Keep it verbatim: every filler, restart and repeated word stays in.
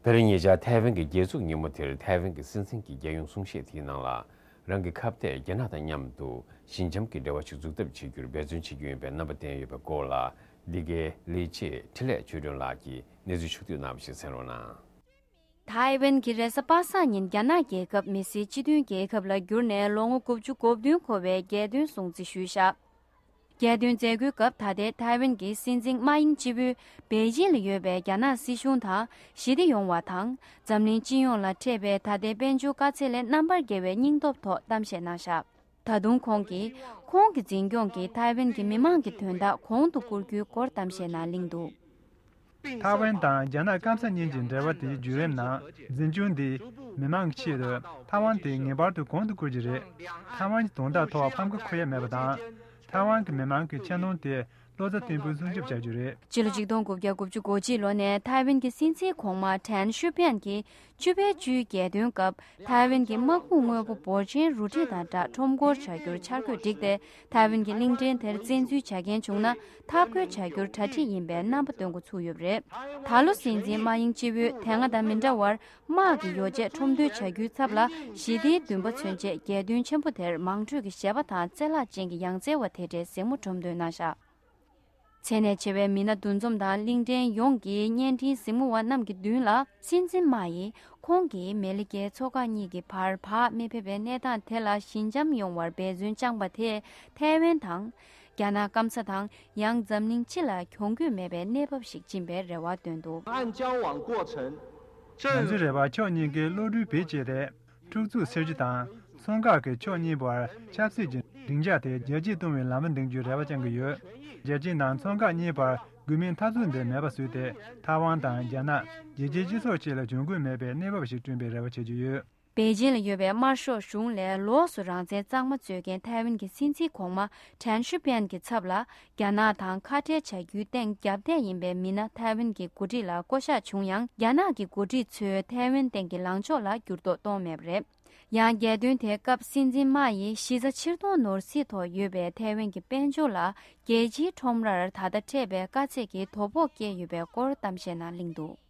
ད་རེས་ཉེ་ཆར་ཐའེ་ཝན་གྱི་རྒྱལ་འཛུགས་ཉིན་མོ་དེར་ཐའེ་ཝན་གྱི་སྲིད་འཛིན་གྱི་རྒྱལ་ཡོངས་གསུང་བཤད་དེའི་ནང་ལ། རང་གི་ཁ་གཏད་རྒྱ་ནག་དང་མཉམ་དུ་ཞི་འཇམ་གྱི་འབྲེལ་བ་ཞིག་འཛུགས་ཐབས་བྱེད་རྒྱུར་འབད་བརྩོན་བྱེད་རྒྱུ་ཡིན་པའི་རྣམ་པ་བསྟན་ཡོད་པའི་སྐོར་ལ། འདི་གའི་ལས་བྱེད་འཕྲིན་ལས་ཆོས་སྒྲོན་ལགས་ཀྱིས་གནས་ཚུལ་ཕྱོགས་བསྡུས་གནང་བ་ཞིག་གསན་རོགས་གནང་། ཐའེ་ཝན་གྱི་རེས་གཟའ་པ་སངས་ཉིན་རྒྱ་ནག་རྒྱལ་ཁབ་མི་སེར་སྤྱི་མཐུན་རྒྱལ་ཁབ་ལ་གྱུར་ནས་ལོ་ངོ་དགུ་བཅུ་གོ་བདུན་འཁོར་བའི་རྒྱལ་སྟོན་སྲུང་བརྩི་ཞུས་བཞག་རྒྱལ་སྟོན་མཛད་སྒོའི་སྐབས་ད་ལྟའི་ཐའེ་ཝན་གྱི་སྲིད་འཛིན་མ་དབྱིང་སྤྱི་བོས་པེ་ཅིང་ལ་ཡོད་པའི་རྒྱ་ནག་སྲིད་གཞུང་དང་ཞི་བདེ་ཡོང་བ་དང་། འཛམ་གླིང་སྤྱི་ཡོངས་ལ་འཕྲད་པའི་ད་ལྟའི་དཔལ་འབྱོར་དཀའ་ཚེགས་ལས་རྣམ་པར་རྒྱལ་བའི་སྙིང་སྟོབས་ཐོག་གཏམ་བཤད་གནང་བཞག་ད་དུང་ཁོང་གིས་ཁོང་གི་འཛིན་སྐྱོང་གིས་ཐའེ་ཝན་གྱི་མི་མང་གི་དོན་དག་གོང་དུ་བཀུར་རྒྱུའི་སྐོར་གཏམ་བཤད་ནང་གླེང་འདུག་ཐའེ་ཝན་དང་རྒྱ་ནག་སྐམ་ས་གཉིས་ཀྱི་འབྲེལ་བ་དེའི་བརྒྱུད་རིམ་ནང་འཛིན་སྐྱོང་འདིས་མི་མང་གི་ཆེད་དུ་ཐའེ་ཝན་དེ་ངེས་པར་དུ་གོང་དུ་བཀུར་རྒྱུ་རེད། ཐའེ་ཝན་གྱི་དོན་དག་ཐོག་ཕམ་ཁ་འཁུར་ཡ་མེད་པ་དང་། ཐའེ་ཝན་གྱི་མི་མང་གི་ཆེ་མཐོང་དེ་བློ་རྩ་བརྟན་པོས་སྲུང་སྐྱོབ་བྱ་རྒྱུ་རེད། སྤྱི་ལོ་ཆིག་སྟོང་དགུ་བརྒྱ་དགུ་བཅུ་གོ་གཅིག་ལོ་ནས་ཐའེ་ཝན་གྱི་སྲིད་འཛིན་གོང་མ་ཁྲན་ཧྲུ་པན་གྱིས་བཅུ་པའི་བཅུའི་རྒྱལ་སྟོན་སྐབས་ཐའེ་ཝན་གྱི་དམག་དཔུང་དངོས་པོ་འབོར་ཆེན་རུ་ཁྲིད་དང་སྦྲགས་ཁྲོམ་སྐོར་བྱ་རྒྱུར་འཆར་འགོད་བསྒྲིགས་ཏེ། ཐའེ་ཝན་གྱི་གླིང་ཕྲན་དེར་བཙན་འཛུལ་བྱ་མཁན་བྱུང་ན་འཐབ་རྒོལ་བྱ་རྒྱུར་གྲ་སྒྲིག་ཡིན་པའི་རྣམ་པ་སྟོན་འགོ་ཚུགས་ཡོད་པ་རེད། ད་ལོ་སྲིད་འཛིན་མ་དབྱིང་སྤྱི་བོས་དེ་སྔ་དང་མི་འདྲ་བར་དམག་གི་ཡོ་བྱད་ཁྲོམ་སྡོད་བྱ་རྒྱུའི་ཚབ་ལ་ཞི་བདེའི་འདུན་པ་མཚོན་ཆེད་རྒྱལ་སྟོན་ཆེན་པོ་དེར་མང་སྤྲོས་ཀྱི་བཞད་པ་དང་རྩེ་ལྷག་ཅན་གྱི་ཡང་རྩེ་བ་དེ་འདྲའི་གཟིགས་མོ་ཁྲོམ་སྟོན་གནང་བཞག་ཚད་ནས་ཆེ་བའི་མི་སྣ་འདུ་འཛོམས་དང་གླིང་ཕྲན་ཡོངས་ཀྱི་བརྙན་འཕྲིན་གཟིགས་མོ་བ་རྣམས་ཀྱི་མདུན་ལ་སྲིད་འཛིན་མ་ཡིས་ཁོང་གིས་མེ་ལི་ཀའི་མཚོ་འགག་གཉིས་ཀྱི་བར་བག་མི་ཕེབས་པའི་གནས་སྟངས་དེ་ལ་ཞི་འཇམ་ཡོང་བར་འབད་བརྩོན་བསྐྱངས་པ་དེས་ཐའེ་ཝན་དང་། རྒྱ་ནག་སྐམ་ས་དང་ཡང་འཛམ་གླིང་སྤྱི་ལ་གྱོང་གུད་མེད་པའི་གནས་བབ་ཞིག་སྦྱིན་པའི་རེ་བ་བཏོན་འདུག་ང་ཚོའི་རེ་བ་ཕྱོགས་གཉིས་ཀའི་གློག་རུལ་བེད་སྤྱད་དེ། འཁྲུག་འཛུགས་སེལ་རྒྱུ་དང་། མཚོ་འགག་གི་ཕྱོགས་གཉིས་བར་ཆབ་སྲིད་ཀྱི་སྡིངས་ཆ་དེ་རྒྱ་སྐྱེད་གཏོང་བའི་ལམ་བུ་འདིང་རྒྱུའི་རེ་བ་བཅང་གི་ཡོད། རྒྱལ་སྤྱིའི་ནང་མཚོ་འགག་གཉིས་བར་དགོས་མེད་འཐབ་རྩོད་འདི་མེད་པ་བཟོས་ཏེ། ཐའེ་ཝན་དང་རྒྱ་ནག་རྒྱལ་སྤྱིའི་སྤྱི་ཚོགས་བཅས་ལ་གྱོང་གུད་མེད་པའི་གནས་བབ་ཞིག་བསྐྲུན་པའི་རེ་བ་བྱེད་ཀྱི་ཡོད། པེ་ཅིང་ལ་ཡོད་པའི་དམར་ཤོག་གཞུང་ལས་ལོགས་སུ་རང་བཙན་གཙང་མ་རྩོད་མཁན་ཐའེ་ཝན་གྱི་སྲིད་འཛིན་གོང་མ་ཁྲན་ཧྲི་པན་གྱི་ཚབ་ལ། རྒྱ་ནག་དང་ཁ་བྲལ་བྱ་རྒྱུའི་སྟེང་རྒྱབ་གཏད་ཡིན་པའི་མི་སྣ་ཐའེ་ཝན་གྱི་འགོ་ཁྲིད་ལ་བསྐོ་གཞག་བྱུང་ཡང་། རྒྱ་ནག་གི་འགོ་ཁྲིད་ཚོས་ཐའེ་ཝན་སྟེང་གི་ལངས་ཕྱོགས་ལ་འགྱུར་ལྡོག་གཏོང་མེད་པ་རེད། ཡང་རྒྱལ་སྟོན་དེའི་སྐབས་སྲིད་འཛིན་མ་ཡིས་གཞིས་རྩ་ཕྱིར་གཏོང་ནོར་སྲིད་ཐོག་ཡོད་པའི་ཐའེ་ཝན་གྱི་དཔལ་འབྱོར་ལ་རྒྱལ་སྤྱིའི་ཁྲོམ་རར་ད་ལྟ་འཕྲད་པའི་དཀའ་ཚེགས་ཀྱི་དོ་ཕོག་བསྐྱལ་ཡོད་པའི་སྐོར་གཏམ་བཤད་ནང་གླེང་འདུག